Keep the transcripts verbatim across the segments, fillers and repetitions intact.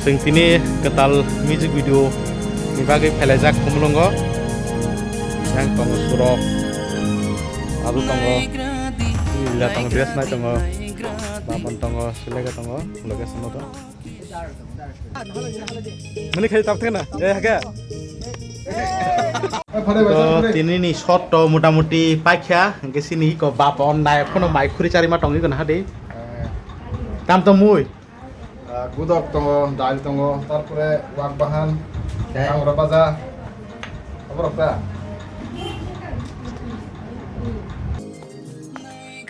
Chwng tini kwtal music video ni bagwi phelaijak Khumulwngo. Yang tongo surok, abo tongo, ila tongo, dress nai tongo, bapon tongo, silaika tongo, location no to. Mani khai tap thena, eh, hake. To tini ni shot to motamuti paikha, hingke sini ko bapon nai phono mai khuri chari ma tongwi ko na hadi. Tam to mui. Ah, gudok tongo, dal tongo, tarpore wak bahan, dal. Tangra baja. Aborok ta?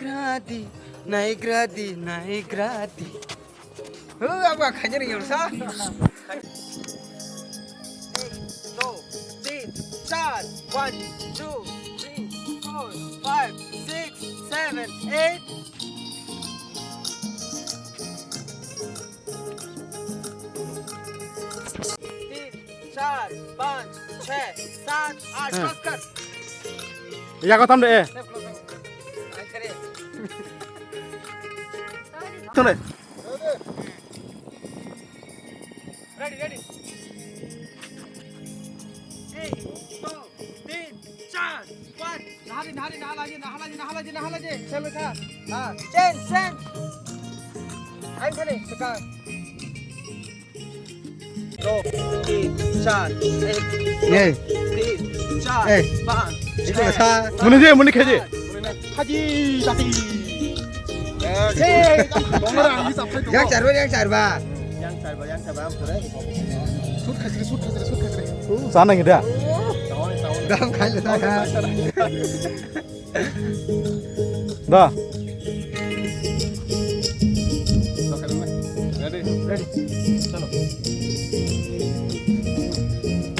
Naigradi, naigradi, naigradi. Hu, abga khajar yursa. Ek, do, tin, char. One, two, three, four, five, six, seven, eight. Tin, char, panch, chhe, saat, aath, bas kar. Yago tam de. Left, left, left. Ai, kare. Tole. Ready, ready. Ek, do, tin, char, panch. Nahali, nahali, nahalaje, nahalaje, nahalaje, nahalaje. Chalo kha. Ha, change, change. Aim khale, saka. Do, tin, char, ek, do, tin, char, panch, chhe. Muni je, muni khaje. Haji jati. Yang charba, yang charba. Yang charba, yang charba, ang pore. Sut khasiri, sut khasiri, sut khasiri. Sana gida. Dam khaile ta kha. Da. Ready? Ready. Chalo.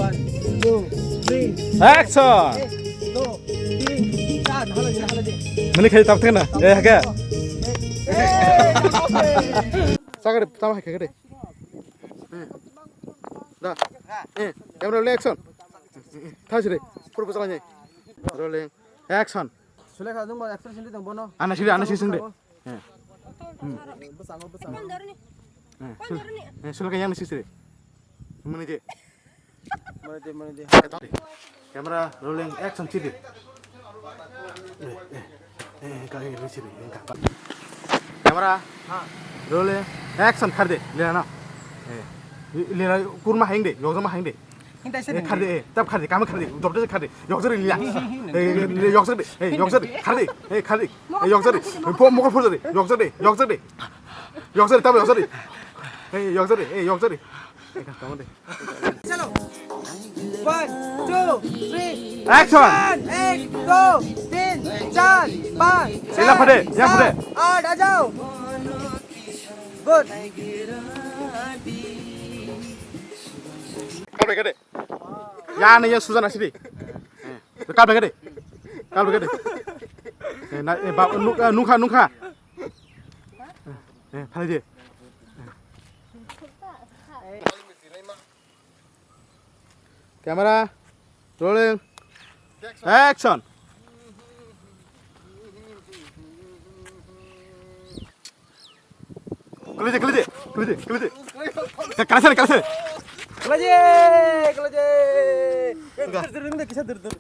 One, two, three. Action! Ek, do, tin, char. Nahalaje, nahalaje. Mani khai tap thena. Eh, hake. Eh, eh, eh. Sagare, tama hai kagare. Da. Eh, camera roll action. Thasire. Purbo salanye. Rolling. Action. Sulekha, nwng bo expression di tong bono. Ana siri, ana siri sing de. Eh. Hmm. Bwskango, bwskango. Eh, sul-, eh, sulekha yang sisiri. Mani je. Mani je, mani je. Camera rolling action siri. Eh, eh, eh, ka, eh, siri, eh, ka. Camera rolling action khar de, lena na. Eh, lena kurma hang de, yokjama hang de. Hing taisa. Eh, khar de, eh, tap khar de, kami khar de, job de khar de, yokjak de, ya. Hing, hing, hing, hing. Eh, eh, yokjak de, eh, yokjak de, khar de, eh, khar de, eh, yokjak de. Eh, po-, mokol phor de, yokjak de, yokjak de. Yokjak de, tap yokjak de. Eh, yokjak de, eh, yokjak de. Eh, ka-, kamu de. Chalo. One, two, three. Action. One, ek, do, tin, char, panch, chhe, saat, aath, aa jao. Good. Kal bai kade. Ya ne ya sujana sidi. Kal bai kade. Kal bai kade. Eh, na, eh, ba, nuk-, eh, nukha, nukha. Eh, eh, phai di. Camera, rolling, action. Kwlai di, kwlai di, kwlai di, kwlai di. Ka-, kaisa, kaisa. Kwlai di, kwlai di. Dur, dur, dur, dur, kisa dur, dur.